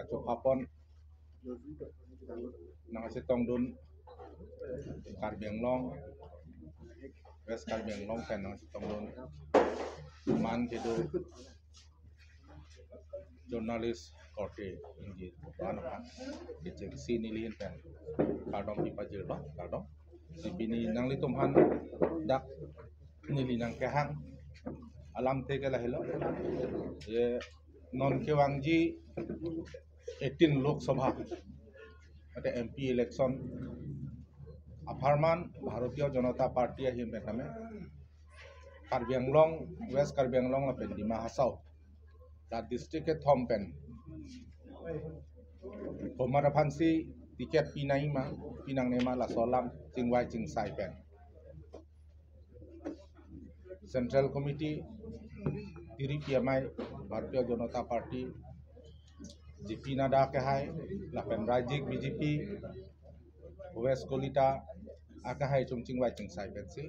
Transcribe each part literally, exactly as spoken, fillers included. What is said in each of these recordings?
chokapon nangchetongdun Karbi Anglong, West Karbi Anglong pen nangchetongdun man kedo journalist korte ingjir aphan kechengsi nelihin pen kardom pipajirlo, kardom. Si pini nanglitum aphan dak neli nangkehang alamthe ke lahelo. Ye non kevangji eighteen Lok Sabha mate M P election apharman Bharatiya Janata Party ahin pen tame Karbi Anglong, West Karbi Anglong lapen Dima Hasao, la district kethom pen komat aphansi ticket pinangma, pinangnema, laso alam chingvai chingsai pen Central Committee, tiri P M I, Bharatiya Janata Party, J P Nadda akehai, lapen Rajyik B J P, West Kolita akehai atum chingvai chingsai pensi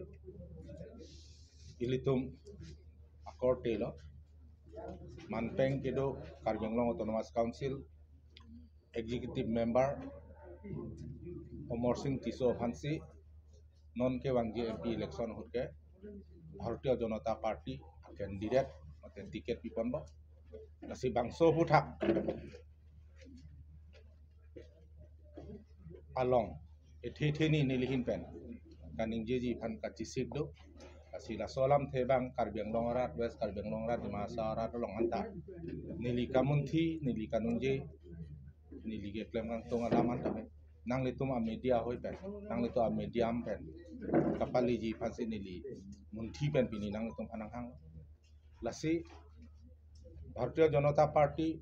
ilitum akorte lo. Manpeng kedo Karbi Anglong Autonomous Council Executive Member Amarsing Tisso aphansi non kevangji M P election ahut ke Bharatiya Janata Party candidate mate ticket piponlo. Lasi bangso aphuthak along ethe theni nelihin pen kaningjeji aphan kachesik do. Lasi laso alamthe abang Karbi Anglong arat, West Karbi Anglong arat, Dima Hasao arat along anta neli kamunthi, neli kaningje, neli keklem kangtung alam anta me nanglitum a media ahoi pen, nanglitum a medium pen kapaleji aphansi neli munthi pen pini nanglitum aphan nanghang. Lasi Bharatiya Janata Party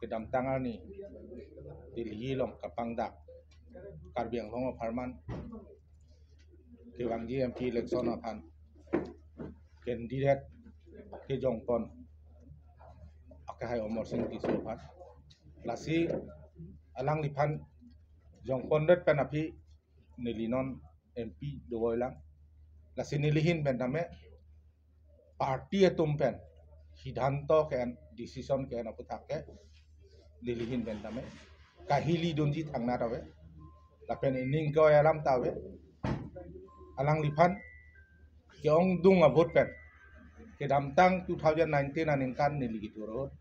kedamtang arni Delhi along kapangdak Karbi Anglong apharman kevangji M P election aphan candidate kejongpon akehai Amarsing Tisso aphan. Lasi alangliphan jongpondet pen aphi neli non M P dovoilang. Lasi nelihin pen tame party atum pen siddhanto ke-en, decision ke-en aphuthak ke nelihin pen tame kahilidunji thangnat ave. Lapen ining ke-oi alam ta ave. Alangliphan ke-ongdung a-vote pen kedamtang two thousand nineteen aningkan neli kethur ahut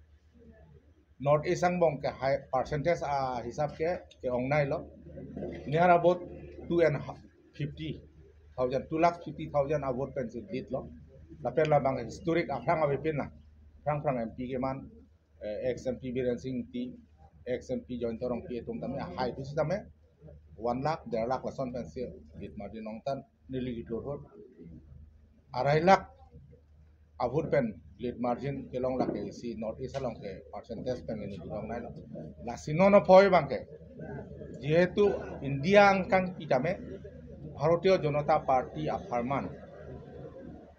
North East angbong ke high percentage ahisap ke ke-ongnailo. Near about two and fifty thousand, two lakh fifty thousand a-vote pensi lead lo. Lapen labang historic aphrang avepin la. Phrang phrang M P keman, eh, ex M P Biren Singh Ingti, ex M P Jayanta Rongpi atum tame ahai pusitame one lakh, der lakh lason pensi lead margin ongtan neli kethur ahut arai lakh a-vote pen lead margin kelong lake isi North East along ke percentage pen neli kethur ongnailo. Lasi non aphoi abang ke, jehetu India angkang pitame Bharatiya Janata Party apharman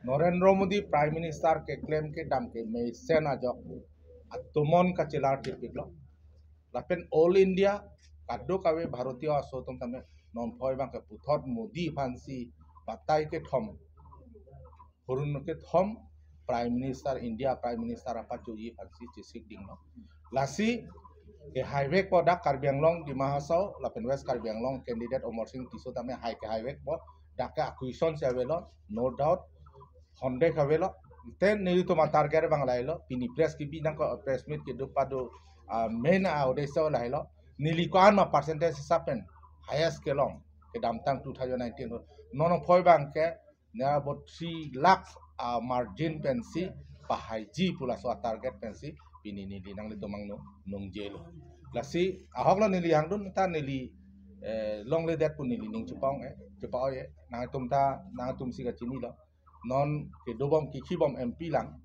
Narendra Modi Prime Minister keklem kedam kemesen ajok atomon kachelar tipiklo. Lapen All India kadokave Bharatiya aso atum tame non aphoi abang ke puthot Modi aphansi batai kethom, hurun kethom Prime Minister, India Prime Minister apachoji aphansi chesik dinglo. Lasi kehaivekpo dak Karbi Anglong, Dima Hasao lapen West Karbi Anglong candidate Amarsing Tisso tame hai kehaivekpo, dak ke a-question si avelo, no doubt, honde kavelo. Te nelitum a-target abang lahelo, pini press kebi nangkok, press meet kedo pado, ah, main a-uddesho lahelo. Neli ko-an ma percentage hisap pen highest kelong kedamtang two thousand nineteen ahut. Non aphoi abang ke near about three lakh a-margin pensi pahaiji pu laso a-target pensi pini neli nanglitum angno nungjelo. Lasi ahoklo neli hangdun ta neli, eh, longledet pu neli ning chepa-ong, eh, chepa-oi, eh, nangtum ta, nangtumsi kachinilo. Non kedobom kikhibom M P lang,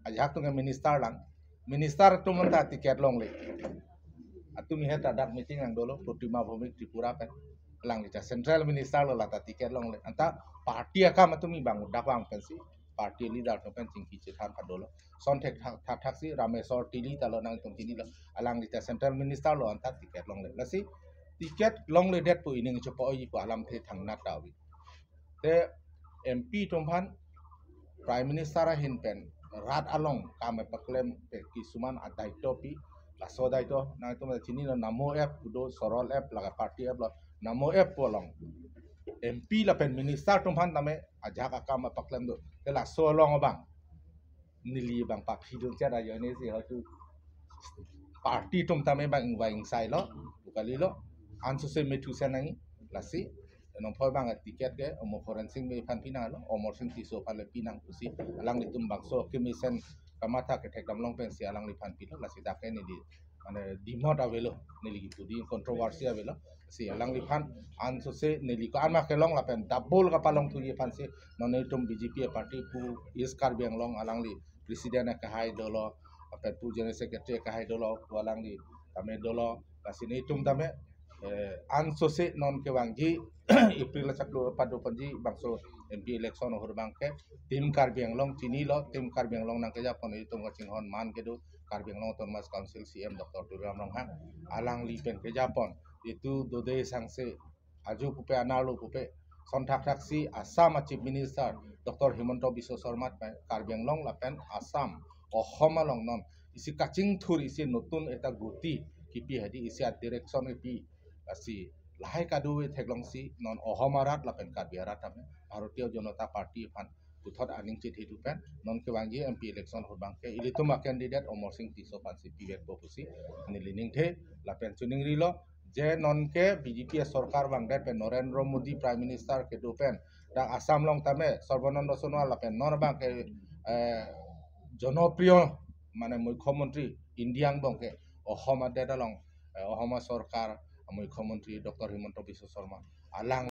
ajahak atum ke minister lang, minister atum anta ticket longle. Atumi het adak meeting lang dolo, Protima Bhoumik Tripura pen. Alangli ta central minister lo, lata ticket longle. Anta party akam atumi bang dak vang pensi, party leader atum pen chingki chethan padolo. Son thek thak, thak, thaksi Rameswar Teron ta lo, nangtum chinilo. Alangli ta central minister lo, anta ticket longle. Lasi ticket longledet pu ining chepa-oi pu alamthe thangnat ta ave. Te M P atum aphan Prime Minister ahin pen rat along kam paklem pen kisuman a-daito pi, Laso dai to, nangtum chini lo, Namo app kedo, Sorol app, laga party app lo, Namo app pu along M P lapen minister atum aphan tame ajahak akam apaklem do. Te laso along abang neli abang paphi dun chera yo ne si hatu party atum tame abang ingvai ingsai lo, pu kali lo, ansose methu sen nangji, lasi nongphoi abang ticket ke Omor Phoren Sing Bey aphan pinanglo, Amarsing Tisso aphan le pinang pusi, alanglitum bangso kemesen kamatha kethek damlong pensi alangliphan pilo, lasi dak ke neli, mane, dimot avelo, neli kipu di controversy avelo, si alangliphan ansose neli ko-an ma kelong lapen double kapalongthuji aphansi, non netum B J P party pu East Karbi Anglong alangli president akehai dolo, lapen pu general secretary akehai dolo, pu alangli tame dolo, lasi netum tame, eh, ansose non kevangji April achiklo pado ponji bangso M P election ahut abang ke Team Karbi Anglong chini lo, Team Karbi Anglong nangkejapon itum kachinghon man kedo Karbi Anglong Autonomous Council C M Doctor Tuliram Ronghang, alangli pen kejapon itum dode sangse, aju pupe, anerlo pupe, sonthakthak si Assam a Chief Minister Doctor Himanta Biswa Sarma pen Karbi Anglong lapen Assam, Ohom along non isi kachingthur, isi notun ekta goti kipi hadi, isi a direction kipi, lasi lahai kadokave theklongsi non Ohom arat lapen Karbi arat tame Bharatiya Janata Party aphan puthot aning chit hitu pen non kevangji M P election ahut abang ke ilitum a candidate Amarsing Tisso aphansi pivekpo pusi neli ningthe, lapen chiningrilo je non ke B J P sorkar vangdet pen, Narendra Modi Prime Minister kedo pen, dak Assam along tame Sarbananda Sonowal lapen non abang ke, eh, jonopriyo, mane, Mukhyamantri India angbong ke Ohom adet along, eh, Ohom sorkar Mukhyamantri Doctor Himanta Biswa Sarma alang